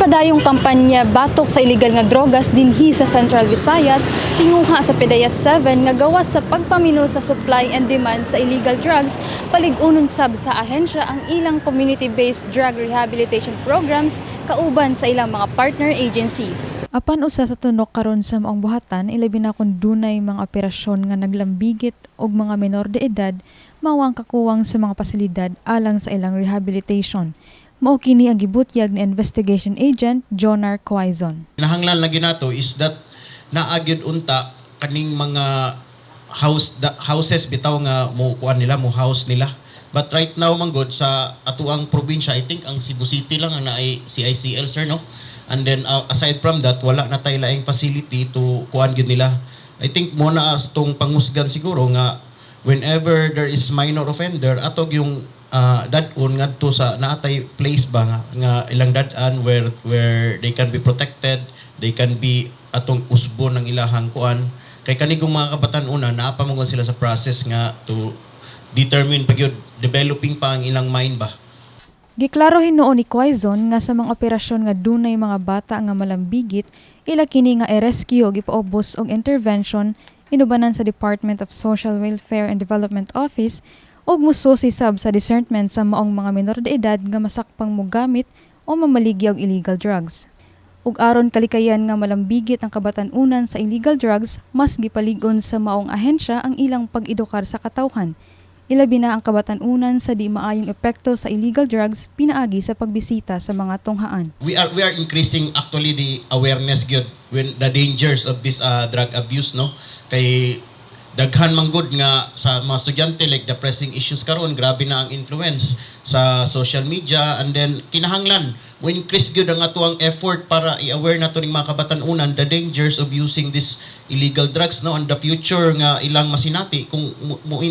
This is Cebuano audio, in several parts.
padayong kampanya batok sa illegal nga drogas dinhi sa Central Visayas, tinguha sa PDEA 7 nga gawas sa pagpamino sa supply and demand sa illegal drugs, palig-unon sab sa ahensya ang ilang community-based drug rehabilitation programs kauban sa ilang mga partner agencies. Apan usa sa tunok karon sa maong buhatan, ilabi na kung dunay mga operasyon nga naglambigit og mga menor de edad, mao ang kakuwang sa mga pasilidad alang sa ilang rehabilitation. Mao kini ang gibutyag ni investigation agent Jonar Quaison. Kinahanglan lagi nato is that naa gyud unta kaning mga house the houses bitaw nga mo kuan nila, mo house nila. But right now man gud sa atuang probinsya, I think ang Cebu City lang ang naay CICL, sir, no? And then aside from that, wala na tay laing facility to kuan gyud nila. I think mo na tong pangusgan siguro nga whenever there is minor offender, ato yung dad-on ngadto sa naatay place ba nga ilang dad-an where they can be protected, they can be atong usbon ng ilahang kuan, kay kanigong mga kabatan-unan naa pa man sila sa process nga to determine pa gyud, developing pa ang ilang mind ba. Giklaro hinuon ni Quaison nga sa mga operasyon nga dunay mga bata nga malambigit, ila kini nga i-rescue ug ipaubos og intervention inubanan sa Department of Social Welfare and Development Office ug mususi sab sa discernment sa maong mga menor de edad nga masakpang mogamit o mamaligya og illegal drugs. Ug aron kalikayan nga malambigit ang kabatan-unan sa illegal drugs, mas gipalig-on sa maong ahensya ang ilang pag-edukar sa katawhan. Ilabi na ang kabatan-unan sa di maayong epekto sa illegal drugs pinaagi sa pagbisita sa mga tunghaan. We are increasing actually the awareness gyud when the dangers of this drug abuse, no, kay daghan man gud nga sa mga estudyante, like the pressing issues karon, grabe na ang influence sa social media. And then kinahanglan mo increase gyud ang atuang effort para i-aware nato ning mga kabatan-unan the dangers of using this illegal drugs, no, and the future nga ilang masinati kung mo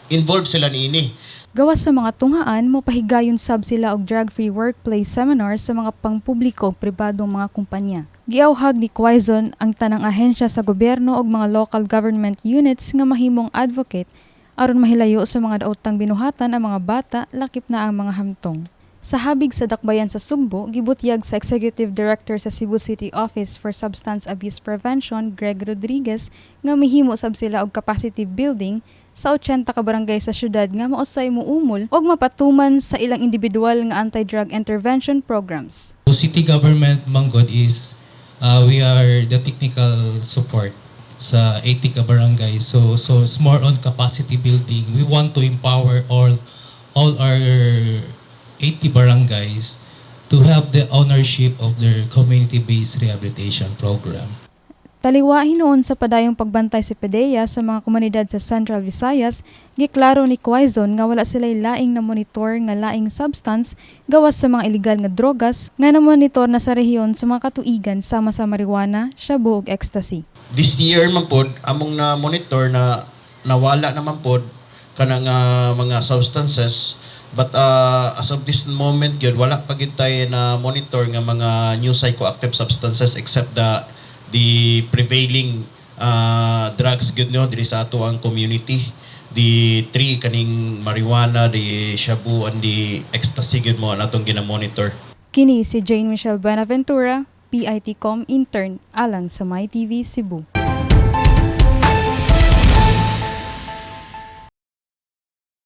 involve sila niini. Gawas sa mga tunghaan, mopahigayon sab sila og drug-free workplace seminars sa mga pangpubliko ug pribadong mga kumpanya. Giawhag ni Quaison ang tanang ahensya sa gobyerno ug mga local government units nga mahimong advocate aron mahilayo sa mga daotang binuhatan ang mga bata, lakip na ang mga hamtong. Sa habig sa dakbayan sa Sugbo, gibutyag sa Executive Director sa Cebu City Office for Substance Abuse Prevention, Greg Rodriguez, nga mihimo sab sila og capacity building sa 80 ka barangay sa syudad nga mausay muumol og mapatuman sa ilang individual nga anti-drug intervention programs. So city government manggod is we are the technical support sa 80 ka barangay. So it's more on capacity building. We want to empower all our 80 barangays to have the ownership of their community-based rehabilitation program. Taliwa hinuon sa padayong pagbantay sa PDEA sa mga komunidad sa Central Visayas, giklaro ni Quaison nga wala sila'y laing na monitor nga laing substance gawas sa mga illegal nga drogas nga na-monitor na sa rehiyon sa mga katuigan sama sa marijuana, shabu ug ecstasy. This year man pod among na monitor na nawala naman pod kana nga mga substances, but as of this moment gyud, wala pa gyud tay na monitor nga mga new psychoactive substances except the prevailing drugs gyud, no, diri sa ato ang community, the three kaning marijuana, the shabu and the ecstasy gyud mo natong gina-monitor. Kini si Jane Michelle Buenaventura, PITCOM intern alang sa MyTV Cebu.